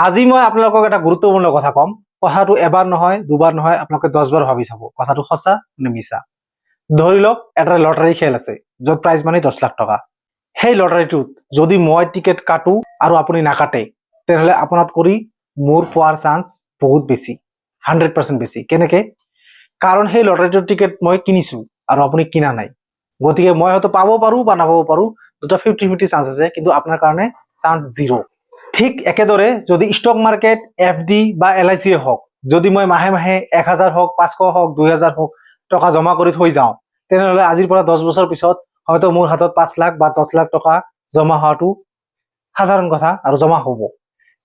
আজি মই আপোনালোকক এটা গুৰুত্বপূৰ্ণ কথা ক'ম। কথাটো এবাৰ নহয়, দুবাৰ নহয়, আপোনালোকে 10 বাৰ ভাবি চাব, কথাটো সঁচা নে মিছা। ধৰি লওক এটা লটাৰী খেল আছে, য'ত প্ৰাইজ মানি 10 লাখ টকা। সেই লটাৰীটোত যদি মই টিকেট কাটো আৰু আপুনি নাকাটে, তেনেহ'লে আপোনাত কৰি মোৰ পোৱাৰ চান্স বহুত বেছি, 100% বেছি। কেনেকে? কাৰণ সেই লটাৰীটোৰ টিকেট মই কিনিছো আৰু আপুনি কিনা নাই। গতিকে মই হয়তো পাব পাৰো বা নাপাব পাৰো, দুটা 50-50 চান্স আছে, কিন্তু আপোনাৰ কাৰণে চান্স জিৰ'। ঠিক একেদৰে যদি ষ্টক মাৰ্কেট, এফ ডি বা এল I চিয়ে হওক, যদি মই মাহে মাহে 1000 হওক, 500 হওক, 2000 হওক টকা জমা কৰি থৈ যাওঁ, তেনেহ'লে আজিৰ পৰা 10 বছৰ পিছত হয়তো মোৰ হাতত 5 লাখ বা 10 লাখ টকা জমা হোৱাটো সাধাৰণ কথা আৰু জমা হ'ব।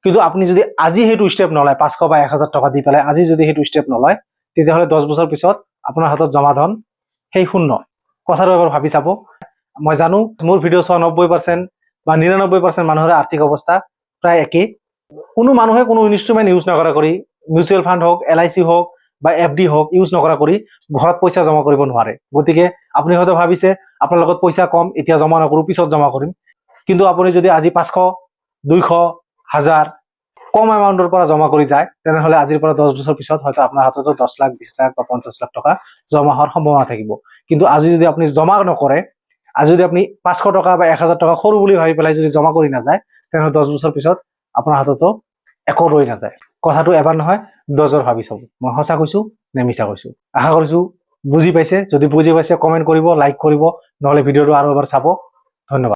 কিন্তু আপুনি যদি আজি সেইটো ষ্টেপ নলয়, 500 বা 1000 টকা দি পেলাই আজি যদি সেইটো ষ্টেপ নলয়, তেতিয়াহ'লে 10 বছৰ পিছত আপোনাৰ হাতত জমা ধন সেই শূন্য। কথাটো এবাৰ ভাবি চাব। মই জানো, মোৰ ভিডিঅ' চোৱা 90% বা 99% মানুহৰে আৰ্থিক অৱস্থা প্ৰায় একেই। কোনো মানুহে কোনো ইনষ্ট্ৰুমেণ্ট ইউজ নকৰা কৰি, মিউচুৱেল ফাণ্ড হওক, এল I C হওক বা এফ ডি হওক, ইউজ নকৰা কৰি ঘৰত পইচা জমা কৰিব নোৱাৰে। গতিকে আপুনি হয়তো ভাবিছে আপোনাৰ লগত পইচা কম, এতিয়া জমা নকৰোঁ, পিছত জমা কৰিম। কিন্তু আপুনি যদি আজি 500, 200, হাজাৰ কম এমাউণ্টৰ পৰা জমা কৰি যায়, তেনেহ'লে আজিৰ পৰা 10 বছৰ পিছত হয়তো আপোনাৰ হাততো 10 লাখ, 20 লাখ বা 50 লাখ টকা জমা হোৱাৰ সম্ভাৱনা থাকিব। কিন্তু আজি যদি আপুনি জমা নকৰে, আজি যদি আপুনি 500 টকা বা 1000 টকা সৰু বুলি ভাবি পেলাই যদি জমা কৰি নাযায়, তেনেহ'লে 10 বছৰ পিছত আপোনাৰ হাততো একো ৰৈ নাযায়। কথাটো এবাৰ নহয়, 10বাৰ ভাবি চাব, মই সঁচা কৈছো নে মিছা কৈছো। আশা কৰিছো বুজি পাইছে। যদি বুজি পাইছে, কমেণ্ট কৰিব, লাইক কৰিব, নহ'লে ভিডিঅ'টো আৰু এবাৰ চাব। ধন্যবাদ।